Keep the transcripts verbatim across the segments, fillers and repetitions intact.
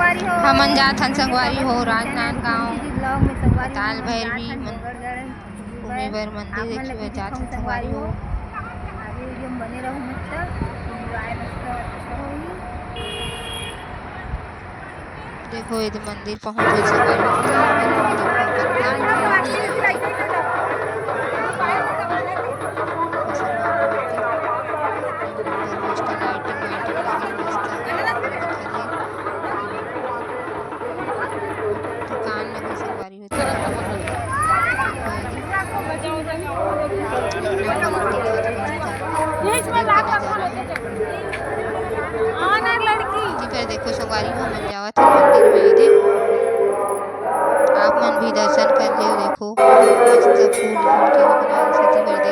हमन जात हन संगवारी हो राजनांदगांव, ताल भैरवी मन घूमे बर मंदिर देखे बर जात हन संगवारी हो। आगे वीडियो में बने रहो, मस्त एंजॉय मस्त अच्छा होही। देखो, ये तो मंदिर पहुंच गए संगवारी हो। दुकान लगे संगवारी हो। जी, फेर देखो संगवारी हो, हमन जावत हन मंदिर में। ये दे, आप मन भी दर्शन कर लियो। देखो, मस्त फूल फूल के बनाए सेती कर दे।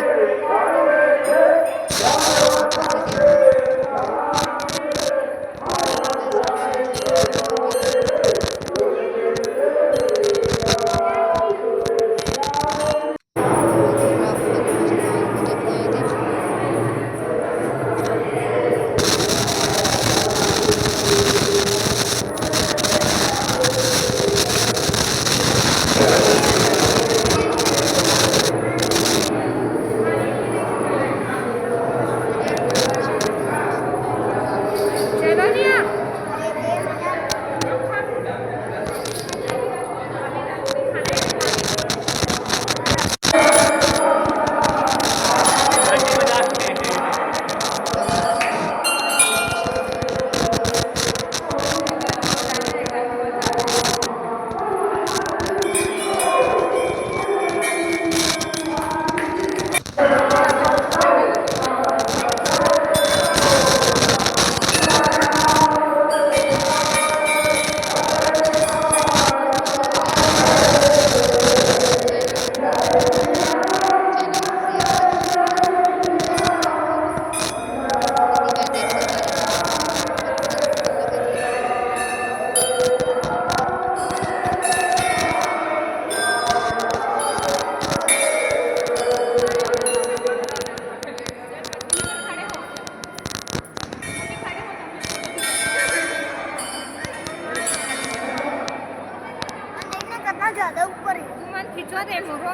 देखना कितना ज्यादा ऊपर है। तुमन खिंचवा दे मोरो।